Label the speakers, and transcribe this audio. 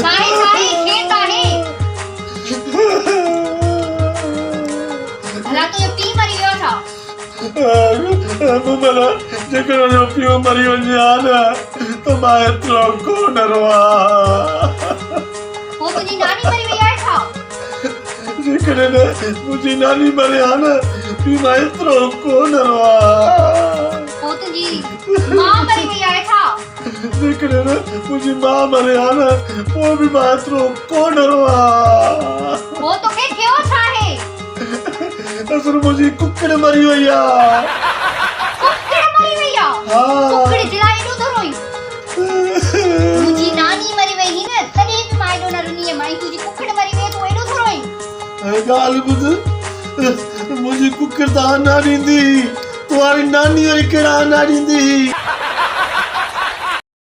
Speaker 1: ڇاهي ڇاهي کيت آهي. ڀلا تنهنجو پيء مري ويو ڇا؟
Speaker 2: مومل جيڪڏهن منهنجو پيء مري وڃي ها نه ته مان ايترو ڪو نه روئان ها.
Speaker 1: پوء تنهنجي ناني مري وئي آهي ڇا؟
Speaker 2: جيڪڏهن منهنجي ناني مري ها نه به مان ايترو ڪو نه روئان ها.
Speaker 1: پوء تنهنجي ماء مري وئي آهي ڇا؟
Speaker 2: جيڪڏهن منهنجي ماء مري ها نه پوء به مان ايترو ڪو نه روئان ها.
Speaker 1: پوء توکي ٿيو ڇا آهي؟
Speaker 2: اصل منهنجي ڪڪڙ مري وئي آ.
Speaker 1: ڪڪڙ مري وئي آ؟
Speaker 2: ها.
Speaker 1: ڪڪڙ جي لاء ايڏو ٿو روئين؟ منهنجي ناني مري وئي هئي نه تڏهن به مان ايڏو نه رني هيم ۽ تنهنجي ڪڪڙ مري وئي تون ايڏو ٿو روئين؟
Speaker 2: ۽ ڳالهه ٻڌ منهنجي ڪڪڙ ته آنا ڏيندي هئي تو واري ناني وري ڪهڙا آنا ڏيندي هئي؟